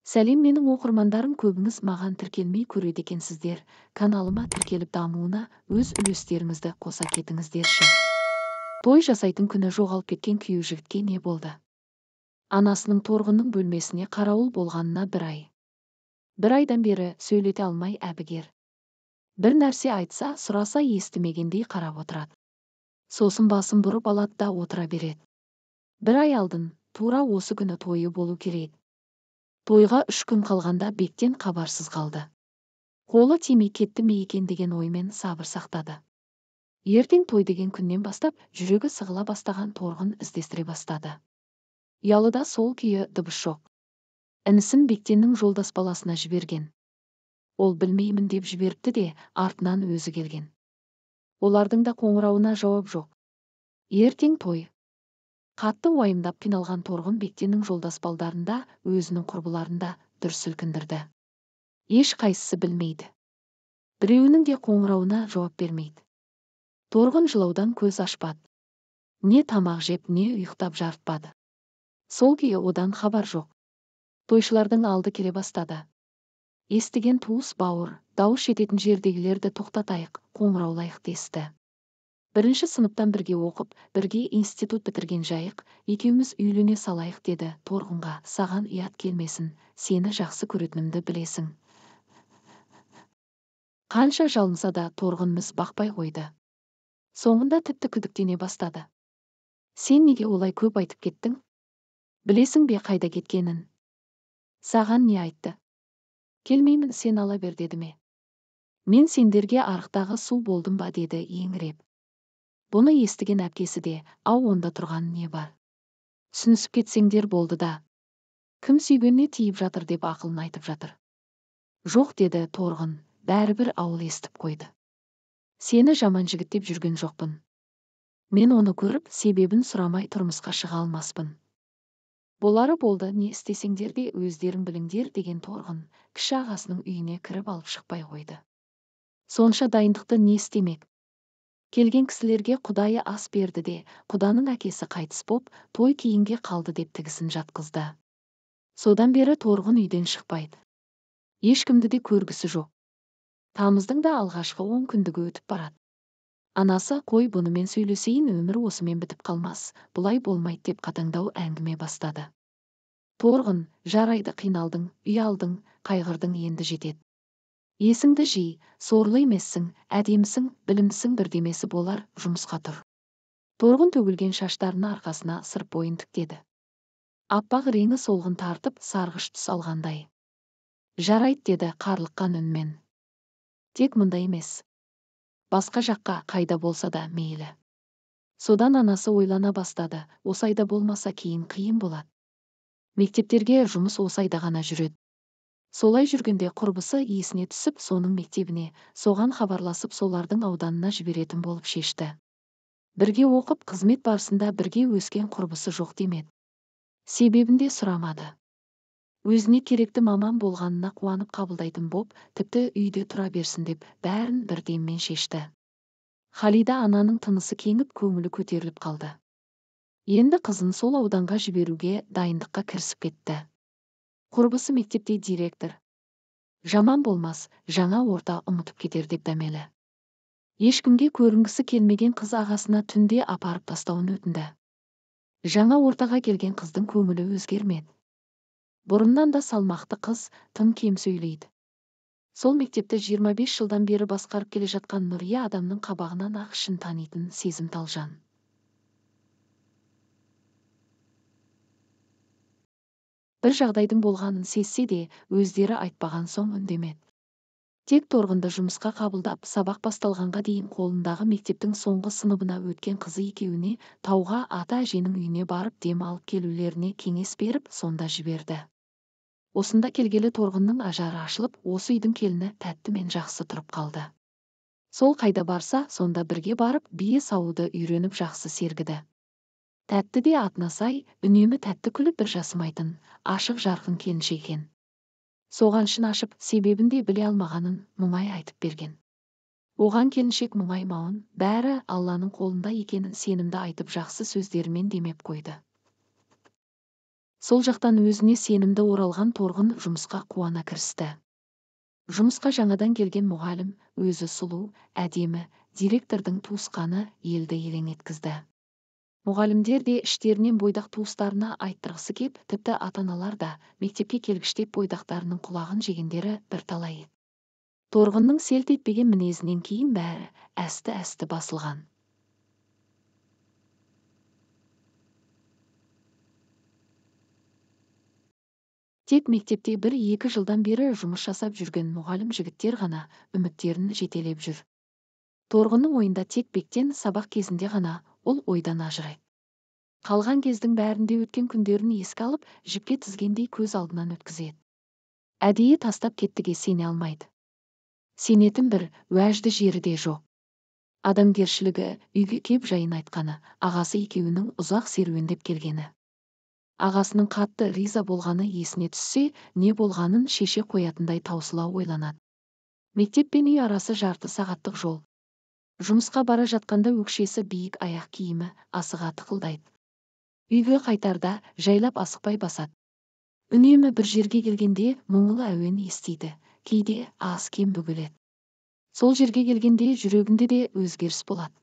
Сәлем, менің оқырмандарым, көбіңіз маған тіркелмей көреді екенсіздер. Каналыма тіркеліп дамуына өз үлестеріңізді қоса кетіңіздерші. Той жасайтын күні жоғалып кеткен күйеу жігітке не болды? Анасының Торғынның бөлмесіне қарауыл болғанына бір ай. Бір айдан бері сөйлете алмай әбігер. Бір нәрсе айтса, сұраса естімегендей қарап отырады. Сосын басын бұрып алады да отыра береді. Бір ай алдын, тура осы күні тойы болу керек. Тойға 3 күн қалғанда Бектен хабарсыз қалды. Қолы тимей кетті ме екен деген оймен сабыр сақтады. Ертең той деген күннен бастап жүрегі сығыла бастаған Торғын іздестіре бастады. Ұялыда сол күйі дыбыс жоқ. Інісін Бектеннің жолдас баласына жіберген. Ол білмеймін деп жіберіпті де, артынан өзі келген. Олардың да қоңырауына жауап жоқ. Ертең той. Қатты уайымдап қиналған Торғын Бектеннің жолдас балдарында, өзінің құрбыларында дүр сілкіндірді. Еш қайсысы білмейді. Біреуінің де қоңырауына жауап бермейді. Торғын жылаудан көз ашпады. Не тамақ жеп, не ұйықтап жарытпады. Сол күйі одан хабар жоқ. Тойшылардың алды келе бастады. Естіген туыс бауыр, дауыс жететін жердегілерді тоқтатайық, қоңыраулайық десті. Бірінші сыныптан бірге оқып, бірге институт бітірген Жайық, екеуміз үйлене салайық деді Торғынға. Саған ұят келмесін, сені жақсы көретінімді білесің. Қанша жалынса да Торғын міз бақпай қойды. Соңында тіпті күдіктене бастады. Сен неге олай көп айтып кеттің? Білесің бе қайда кеткенін? Саған не айтты? Келмеймін, сен ала бер деді ме? Мен сендерге арықтағы су болдым ба деді еңіреп. Бұны естіген әпкесі де, ау онда тұрған не бар? Түсінісіп кетсеңдер болды да. Кім сүйгеніне тиіп жатыр деп ақылын айтып жатыр. Жоқ деді Торғын, бәрібір ауыл естіп қойды. Сені жаман жігіт деп жүрген жоқпын. Мен оны көріп, себебін сұрамай тұрмысқа шыға алмаспын. Болары болды, не істесеңдер де өздерің біліңдер деген Торғын, кіші ағасының үйіне кіріп алып шықпай қойды. Сонша дайындықты не істемек? Келген кісілерге құдайы ас берді де, құданың әкесі қайтыс боп, той кейінге қалды деп тігісін жатқызды. Содан бері Торғын үйден шықпайды. Ешкімді де көргісі жоқ. Тамыздың да алғашқы 10 күндігі өтіп барады. Анасы, қой бұнымен сөйлесейін, өмір осымен бітіп қалмас, бұлай болмайды деп қатаңдау әңгіме бастады. Торғын, жарайды қиналдың, ұялдың, қайғырдың, енді жетеді. Есіңді жи, сорлы емессің, әдемісің, білімсің, бірдемесі болар, жұмысқа тұр. Торғын төгілген шаштарын арқасына сырып бойын тіктеді. Аппақ реңі солғын тартып, сарғыш түс алғандай. Жарайды деді қарлыққан үнмен. Тек мұнда емес. Басқа жаққа қайда болса да мейлі. Содан анасы ойлана бастады, осы айда болмаса кейін қиын болады. Мектептерге жұмыс осы айда ғана жүреді. Солай жүргенде құрбысы есіне түсіп, соның мектебіне, соған хабарласып, солардың ауданына жіберетін болып шешті. Бірге оқып, қызмет барысында бірге өскен құрбысы жоқ демеді. Себебін де сұрамады. Өзіне керекті маман болғанына қуанып қабылдайтын боп, тіпті үйде тұра берсін деп бәрін бір деммен шешті. Халида ананың тынысы кеңіп, көңілі көтеріліп қалды. Енді қызын сол ауданға жіберуге дайындыққа кірісіп кетті. Құрбысы мектепте директор. Жаман болмас, жаңа орта ұмытып кетер деп дәмелі. Ешкімге көрінгісі келмеген қыз ағасына түнде апарып тастауын өтінді. Жаңа ортаға келген қыздың көңілі өзгермеді. Бұрыннан да салмақты қыз тым кем сөйлейді. Сол мектепті 25 жылдан бері басқарып келе жатқан Нұрия адамның қабағынан ақ ішін танитын сезімтал жан. Бір жағдайдың болғанын сезсе де, өздері айтпаған соң үндемеді. Тек Торғынды жұмысқа қабылдап, сабақ басталғанға дейін қолындағы мектептің соңғы сыныбына өткен қызы екеуіне тауға ата-әженің үйіне барып дем алып келулеріне кеңес беріп, сонда жіберді. Осында келгелі Торғынның ажары ашылып, осы үйдің келіні Тәттімен жақсы тұрып қалды. Сол қайда барса, сонда бірге барып, бие саууды үйреніп жақсы сергіді. Тәтті де атына сай, үнемі тәтті күліп бір жасымайтын, ашық жарқын келіншек екен. Соған шын ашып, себебін де біле алмағанын мұңай айтып берген. Оған келіншек мұңаймауын, бәрі Алланың қолында екенін сенімді айтып жақсы сөздерімен демеп қойды. Сол жақтан өзіне сенімді оралған Торғын жұмысқа қуана кірісті. Жұмысқа жаңадан келген мұғалім, өзі сұлу, әдемі, директордың туысқаны елді елең еткізді. Мұғалімдер де іштерінен бойдақ туыстарына айттырғысы кеп, тіпті ата-аналар да мектепке келгіштеп бойдақтарының құлағын жегендері бірталай еді. Торғынның селт етпеген мінезінен кейін бәрі әсті-әсті басылған. Тек мектепте 1-2 жылдан бері жұмыс жасап жүрген мұғалім жігіттер ғана үміттерін жетелеп жүр. Торғынның ойында тек Бектен сабақ кезінде ғана ол ойдан ажырайды. Қалған кездің бәрінде өткен күндерін еске алып, жіпке тізгендей көз алдынан өткізеді. Әдейі тастап кеттіге сене алмайды. Сенетін бір уәжді жері де жоқ. Адамгершілігі, үйге кеп жайын айтқаны, ағасы екеуінің ұзақ серуендеп келгені. Ағасының қатты риза болғаны есіне түссе, не болғанын шеше қоятындай таусыла ойланады. Мектеп пен үй арасы жарты сағаттық жол. Жұмысқа бара жатқанда өкшесі биік аяқ киімі асыға тықылдайды. Үйге қайтарда жайлап асықпай басады. Үнемі бір жерге келгенде мұңлы әуен естиді, кейде аз-кем бөгеледі. Сол жерге келгенде жүрегінде де өзгеріс болады.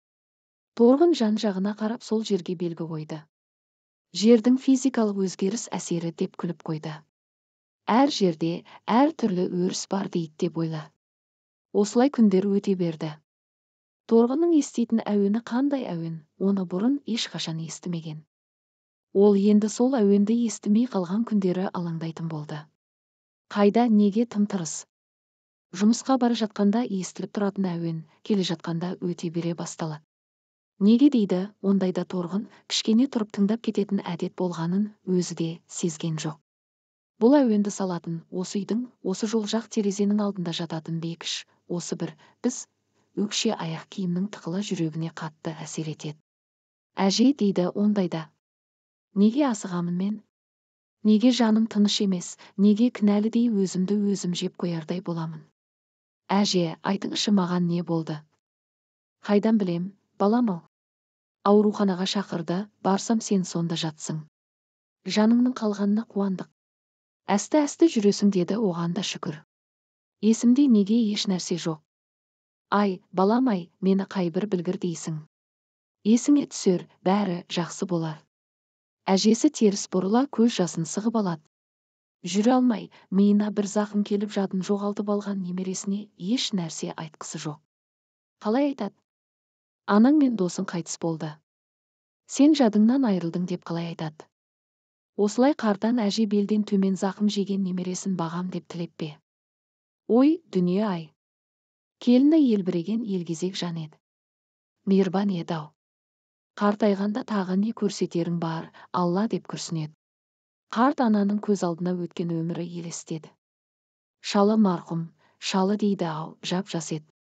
Торғын жан-жағына қарап сол жерге белгі қойды. Жердің физикалық өзгеріс әсері деп күліп қойды. Әр жерде әр түрлі өріс бар дейді деп ойла. Осылай күндер өте берді. Торғынның еститін әуені қандай әуен, оны бұрын ешқашан естімеген. Ол енді сол әуенді естімей қалған күндері алаңдайтын болды. Қайда, неге тым-тырыс? Жұмысқа бара жатқанда естіліп тұратын әуен, келе жатқанда өте бере басталады. Неге дейді, ондайда Торғын кішкене тұрып тыңдап кететін әдет болғанын өзі де сезген жоқ. Бұл әуенді салатын осы үйдің, осы жол жақ терезенің алдында жататын Бекіш, осы бір біз өкше аяқ киімнің тықылы жүрегіне қатты әсер етеді. Әже дейді ондайда. Неге асығамын мен? Неге жаным тыныш емес, неге кінәлідей өзімді өзім жеп қоярдай боламын? Әже, айтыңызшы маған не болды? Қайдан білем, балам-ау? Ауруханаға шақырды, барсам сен сонда жатсың. Жаныңның қалғанына қуандық. Әсті-әсті жүресің деді, оған да шүкір. Есімде неге еш нәрсе жоқ? Ай, балам-ай, мені қайбір білгір дейсің. Есіңе түсер, бәрі жақсы болар. Әжесі теріс бұрыла көз жасын сығып алады. Жүре алмай, миына бір зақым келіп жадын жоғалтып алған немересіне еш нәрсе айтқысы жоқ. Қалай айтады? Анаң мен досың қайтыс болды. Сен жадыңнан айырылдың деп қалай айтады? Осылай қартан әже белден төмен зақым жеген немересін бағам деп тілеп пе? Ой, дүние ай. Келіні елбіреген елгезек жан еді. Мейірбан еді-ау. Қартайғанда тағы не көрсетерің бар, Алла деп күрсінеді. Қарт ананың көз алдына өткен өмірі елестеді. Шалы марқұм, шалы дейді-ау, жап-жас еді.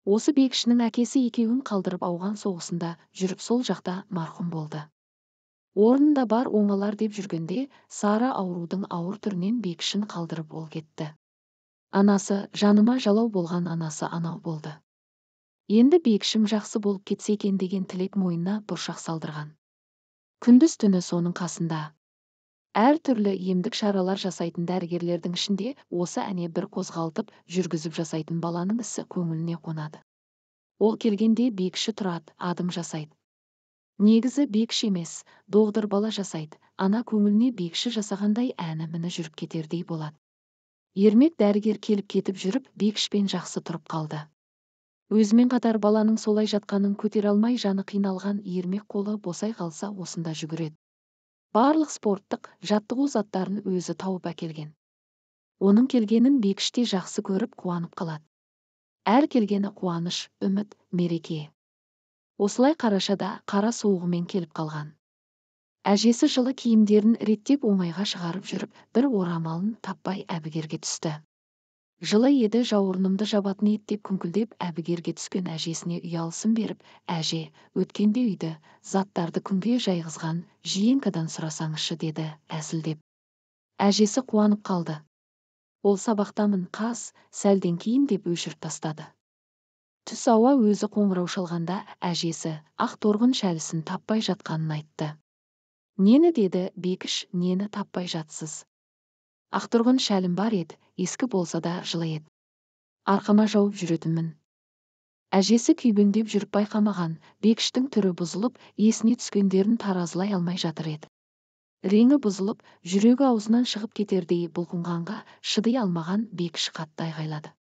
Осы Бекішінің әкесі екеуін қалдырып ауған соғысында жүріп сол жақта марқұм болды. Орнында бар оңалар деп жүргенде сары аурудың ауыр түрінен Бекішін қалдырып ол кетті. Анасы, жаныма жалау болған анасы анау болды. Енді Бекішім жақсы болып кетсе екен деген тілек мойнына бұршақ салдырған. Күндіз түні соның қасында. Әр түрлі емдік шаралар жасайтын дәрігерлердің ішінде осы әне бір қозғалтып, жүргізіп жасайтын баланың ісі көңіліне қонады. Ол келгенде Бекіші тұрады, адым жасайды. Негізі Бекіш емес, доғдыр бала жасайды, ана көңіліне Бекіші жасағандай әні міні жүріп кетердей болады. Ермек дәрігер келіп кетіп жүріп, Бекішпен жақсы тұрып қалды. Өзімен қатар баланың солай жатқанын көтере алмай жаны қиналған Ермек қолы босай қалса осында жүгіреді. Барлық спорттық жаттығу заттарын өзі тауып әкелген. Оның келгенін Бекіш те жақсы көріп қуанып қалады. Әр келгені қуаныш, үміт, мереке. Осылай қарашада қара суығымен келіп қалған. Әжесі жылы киімдерін реттеп оңайға шығарып жүріп, бір орамалын таппай әбігерге түсті. Жылы еді, жауырынымды жабатын еді деп күңкілдеп әбігерге түскен әжесіне ұялысын беріп, әже, өткенде үйді, заттарды күнге жайғызған жиенкадан сұрасаңызшы деді әзілдеп. Әжесі қуанып қалды. Ол сабақтамын, қас, сәлден кейін деп өшіріп тастады. Түс ауа өзі қоңырау шалғанда әжесі ақ торғын шәлісін таппай жатқанын айтты. Нені деді Бекіш, нені таппай жатсыз? Ақтұрғын шәлім бар еді, ескі болса да жылы еді. Арқама жауып жүретінмін. Әжесі күйбеңдеп жүріп байқамаған, Бекіштің түрі бұзылып, есіне түскендерін таразылай алмай жатыр еді. Реңі бұзылып, жүрегі аузынан шығып кетердей бұлқынғанға шыдай алмаған Бекіш қатты айғайлады.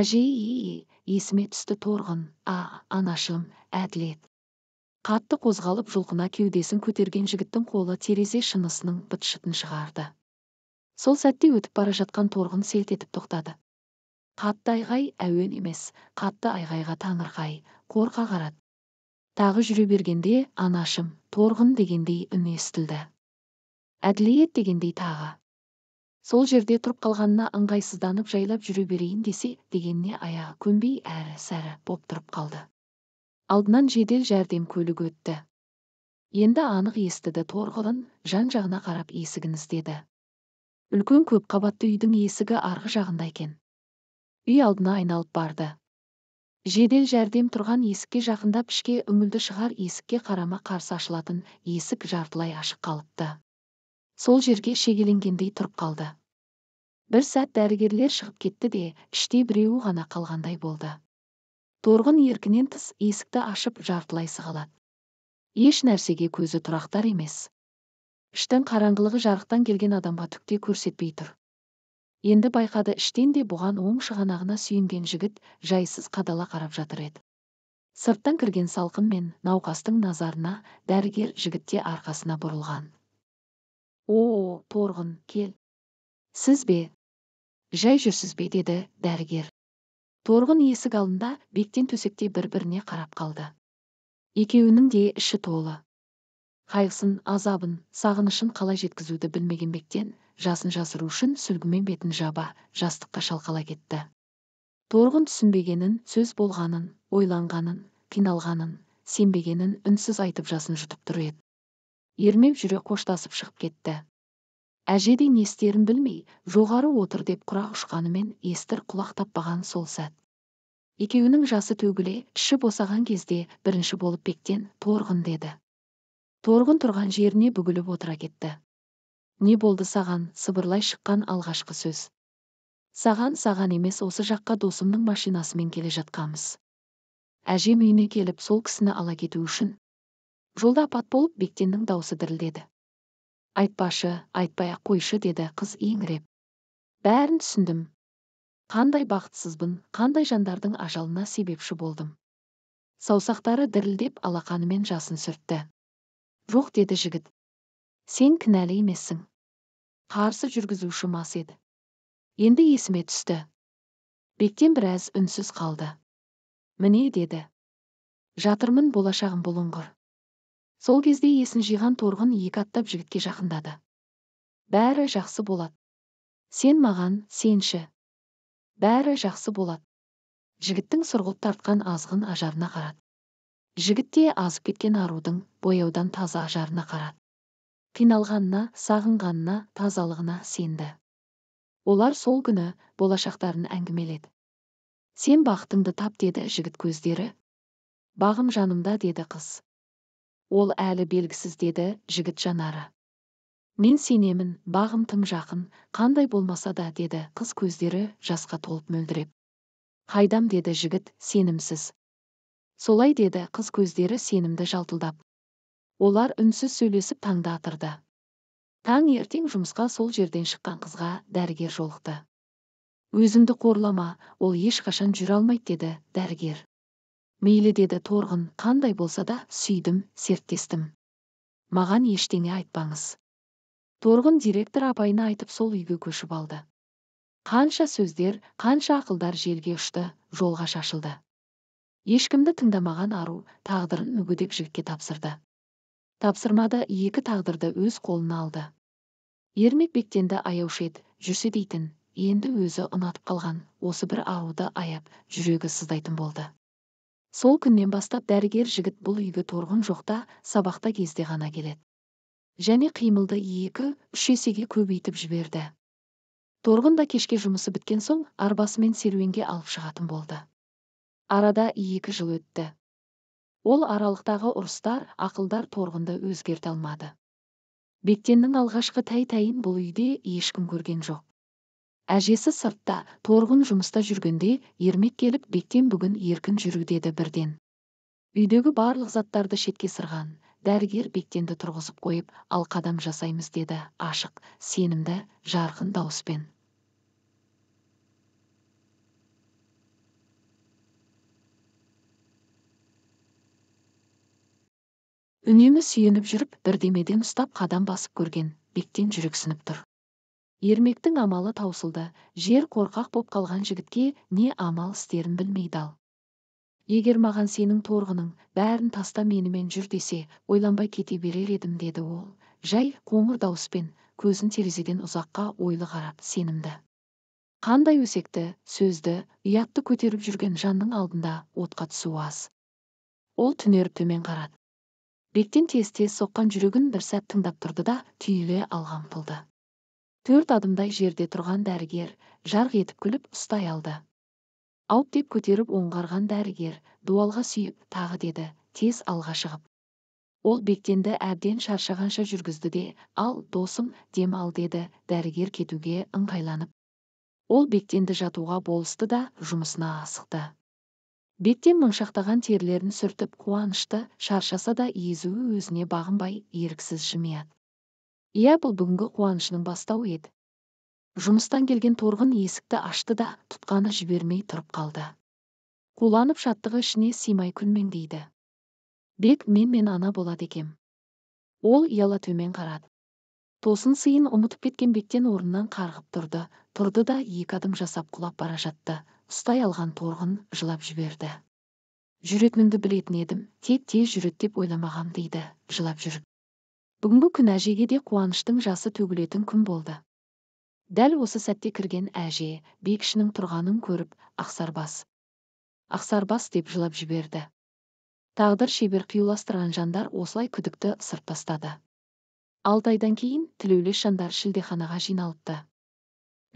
Әже-е, есіме түсті Торғын, а, анашым, Әділет. Қатты қозғалып жұлқына кеудесін көтерген жігіттің қолы терезе шынысының быт-шытын шығарды. Сол сәтте өтіп бара жатқан Торғын селт етіп тоқтады. Қатты айғай әуен емес, қатты айғайға таңырқай, қорқа қарады. Тағы жүре бергенде анашым, Торғын дегендей үн естілді. Әділет дегендей тағы. Сол жерде тұрып қалғанына ыңғайсызданып жайлап жүре берейін десе, дегеніне аяғы көнбей әрі-сәрі боп тұрып қалды. Алдынан жедел жәрдем көлігі өтті. Енді анық естіді Торғын, жан-жағына қарап есігін іздеді. Үлкен көп қабатты үйдің есігі арғы жағында екен. Үй алдына айналып барды. Жедел жәрдем тұрған есікке жақындап ішке үңілді шығар есікке қарама қарсы ашылатын есік жартылай ашық қалыпты. Сол жерге шегеленгендей тұрып қалды. Бір сәт дәрігерлер шығып кетті де, іште біреуі ғана қалғандай болды. Торғын еркінен тыс есікті ашып жартылай сығалады. Еш нәрсеге көзі тұрақтар емес. Іштің қараңғылығы жарықтан келген адамға түкте көрсетпей тұр. Енді байқады іштен де бұған оң шығанағына сүйенген жігіт жайсыз қадала қарап жатыр еді. Сырттан кірген салқын мен науқастың назарына дәрігер жігітте арқасына бұрылған. О, Торғын, кел. Сіз бе? Жай жүрсіз бе, деді дәрігер. Торғын есік алдында бектен төсекте бір-біріне қарап қалды. Екеуінің де іші толы. Қайғысын, азабын, сағынышын қалай жеткізуді білмеген бектен, жасын жасыру үшін сүлгімен бетін жаба, жастыққа шалқала кетті. Торғын түсінбегенін, сөз болғанын, ойланғанын, қиналғанын, сенбегенін үнсіз айтып жасын жұтып тұр еді. Ермек жүре қоштасып шығып кетті. Әжедей не істерін білмей, жоғары отыр деп құрақ ұшқанымен естір құлақ таппаған сол сәт. Екеуінің жасы төгіле, іші босаған кезде бірінші болып бектен Торғын деді. Торғын тұрған жеріне бүгіліп отыра кетті. Не болды саған, сыбырлай шыққан алғашқы сөз. Саған, саған емес, осы жаққа досымның машинасымен келе жатқанбыз. Әжем үйіне келіп, сол кісіні ала кету үшін. Жолда апат болып, Бектеннің даусы дірілдеді. Айтпашы, айтпай-ақ қойшы, деді қыз еңіреп. Бәрін түсіндім. Қандай бақытсызбын, қандай жандардың ажалына себепші болдым. Саусақтары дірілдеп алақанымен жасын сүртті. Жоқ, деді жігіт. Сен кінәлі емессің. Қарсы жүргізуші мас еді. Енді есіме түсті. Бектен біраз үнсіз қалды. Міне, деді. Жатырмын, болашағым бұлыңғыр. Сол кезде есін жиған Торғын екі аттап жігітке жақындады. Бәрі жақсы болады. Сен маған, сенші. Бәрі жақсы болады. Жігіттің сұрғылт тартқан азғын ажарына қарады. Жігіт те азып кеткен арудың бояудан таза ажарына қарады. Қиналғанына, сағынғанына, тазалығына сенді. Олар сол күні болашақтарын әңгімеледі. Сен бақытыңды тап, деді жігіт көздері. Бағым жанымда, деді қыз. Ол әлі белгісіз, деді жігіт жанары. Мен сенемін, бағым тым жақын, қандай болмаса да, деді қыз көздері жасқа толып мөлдіреп. Қайдам, деді жігіт сенімсіз. Солай, деді қыз көздері сенімді жалтылдап. Олар үнсіз сөйлесіп таңды атырды. Таң ертең жұмысқа сол жерден шыққан қызға дәрігер жолықты. Өзіңді қорлама, ол ешқашан жүре алмайды, деді дәрігер. Мейлі, деді Торғын, қандай болса да сүйдім, серттестім. Маған ештеңе айтпаңыз. Торғын директор апайына айтып сол үйге көшіп алды. Қанша сөздер, қанша ақылдар желге ұшты, жолға шашылды. Ешкімді тыңдамаған ару тағдырын мүгедек жігітке тапсырды. Тапсырмады, екі тағдырды өз қолына алды. Ермек Бектенді аяушы еді, жүрсе дейтін, енді өзі ұнатып қалған осы бір аруды аяп, жүрегі сыздайтын болды. Сол күннен бастап дәрігер жігіт бұл үйге Торғын жоқта, сабақта кезде ғана келеді. Және қимылды 2-3 есеге көбейтіп жіберді. Торғын да кешке жұмысы біткен соң арбасымен серуенге алып шығатын болды. Арада 2 жыл өтті. Ол аралықтағы ұрыстар, ақылдар Торғынды өзгерте алмады. Бектеннің алғашқы тәй-тәйін бұл үйде ешкім көрген жоқ. Әжесі сыртта, Торғын жұмыста жүргенде Ермек келіп, Бектен бүгін еркін жүру деді бірден. Үйдегі барлық заттарды шетке сырған дәрігер Бектенді тұрғызып қойып, ал қадам жасаймыз деді ашық, сенімді, жарқын дауыспен. Үнемі сүйеніп жүріп, бірдемеден ұстап қадам басып көрген Бектен жүрексініп тұр. Ермектің амалы таусылды, жер қорқақ боп қалған жігітке не амал істерін білмей дал. Егер маған сенің Торғының бәрін таста менімен жүр десе, ойланбай кете берер едім деді ол. Жай қоңыр дауыспен, көзін терезеден ұзаққа ойлы қарап, сенімді. Қандай өсекті, сөзді, ұятты көтеріп жүрген жанның алдында отқа түсу аз. Ол түнеріп төмен қарады. Бектен тез-тез соққан жүрегін бір сәт тыңдап тұрды да, түйіле алға ұмтылды. 4 адымдай жерде тұрған дәрігер жарқ етіп күліп ұстай алды. Ауып деп көтеріп оңғарған дәрігер дуалға сүйіп тағы деді, тез алға шығып. Ол Бектенді әбден шаршағанша жүргізді де, ал, досым, дем ал деді дәрігер кетуге ыңғайланып. Ол Бектенді жатуға болысты да жұмысына асықты. Бектен мыңшақтаған терлерін сүртіп қуанышты, шаршаса да езуі өзіне бағынбай еріксіз жымияды. Иә, бұл бүгінгі қуанышының бастауы еді. Жұмыстан келген Торғын есікті ашты да тұтқаны жібермей тұрып қалды. Қуланып шаттығы ішіне сыймай күлмеңдейді. Бек мен ана болады екем. Ол ұяла төмен қарады. Тосын сыйын ұмытып кеткен Бектен орнынан қарғып тұрды. Тұрды да 2 адым жасап құлап бара жатты. Ұстай алған Торғын жылап жіберді. Жүретініңді білетін едім, тек тез жүрет деп ойламағам дейді, жылап жүріп. Бүгінгі күн әжеге де қуаныштың жасы төгілетін күн болды. Дәл осы сәтте кірген әже бекішінің тұрғанын көріп, Ақсарбас. Ақсарбас деп жылап жіберді. Тағдыр шебер қиюластырған жандар осылай күдікті ысырып тастады. 6 айдан кейін тілеулес жандар шілдеханаға жиналыпты.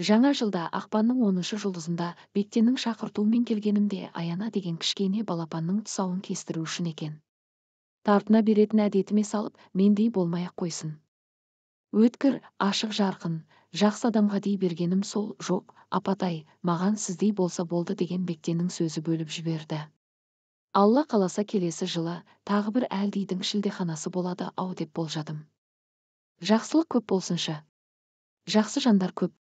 Жаңа жылда ақпанның 10-шы жұлдызында Бектеннің шақыртуымен келгенімде Аяна деген кішкене балапанның тұсауын кестіру үшін екен. Тартына беретін әдетіме салып, мендей болмай-ақ қойсын. Өткір, ашық жарқын, жақсы адамға дей бергенім сол, жоқ, апатай, маған сіздей болса болды деген Бектеннің сөзі бөліп жіберді. Алла қаласа келесі жылы тағы бір әлдидің шілдеханасы болады ау деп болжадым. Жақсылық көп болсыншы. Жақсы жандар көп.